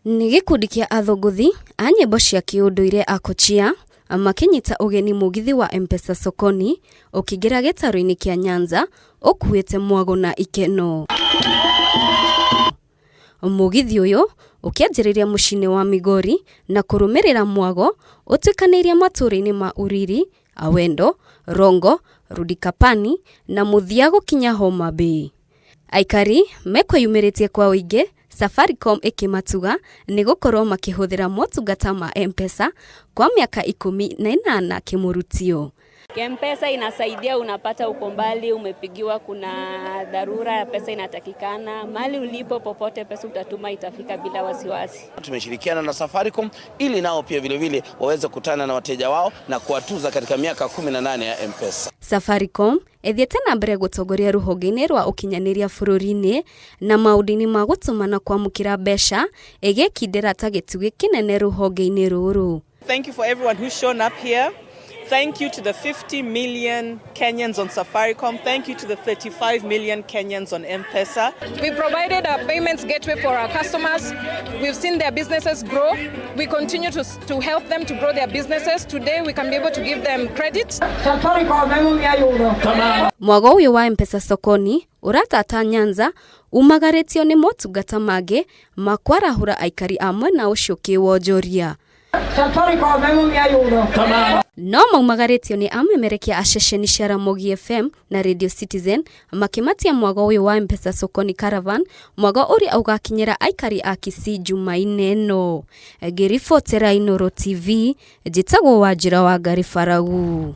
Nĩ gĩkundi kĩa athũngũthi a nyĩmbo cia kĩũndũire a Kochia makĩnyita ũgeni mũgithi wa M-Pesa Sokoni ũkĩingĩra gĩtarũ-inĩ kĩa Nyanza ũkuĩte mwago na ikeno. Mũgithi ũyũ ũkĩanjĩrĩria mũciĩ-inĩ wa Migori na kũrũmĩrĩra mwago ũtuĩkanĩirie matũũra-inĩ ma Uriri, Awendo, Rongo, Rudikapani na mũthia gũkinya Homa Bay. Aikari mekwĩyumĩrĩtie kwa ũingĩ Safaricom ĩkĩmatuga nĩ gũkorwo makĩhũthĩra motungata ma M-Pesa kwa mĩaka 18 kĩmũrutio. M-Pesa inasaidia, unapata uko mbali, umepigiwa, kuna dharura ya pesa inatakikana, mahali ulipo popote, pesa utatuma itafika bila wasiwasi. Tumeshirikiana na Safaricom ili nao pia vilevile waweze kukutana na wateja wao na kuwatuza katika miaka 18 ya M-Pesa. Safaricom ĩthiĩte na mbere gũtongoria rũhonge-inĩ rwa ũkinyanĩria bũrũri-inĩ na maũndũ-inĩ ma gũtũma na kwamũkĩra mbeca ĩgĩkindĩra ta gĩtugĩ kĩnene rũhonge-inĩ rũrũ. Thank you for everyone who's shown up here. Thank you to the 50 million Kenyans on Safaricom. Thank you to the 35 million Kenyans on M-Pesa. We provided a payments gateway for our customers. We've seen their businesses grow. We continue to help them to grow their businesses. Today, we can be able to give them credit. Mwago ũyũ wa M-Pesa Sokoni ũratata Nyanza umagarĩtio nĩ motungata mangĩ ma kwarahũra aikari a mwena ũcio kĩwonjoria. No maumagarĩtio nĩ amemerekia a ceceni cia Ramogi FM na Radio Citizen makĩmatia mwago ũyũ wa M-Pesa Sokoni Caravan, mwago ũrĩa ũgakinyĩra aikari a Kisii Jumaine ĩno. Ngĩribotera Inooro TV, njĩtagwo Wanjĩra wa Ngari Baragu.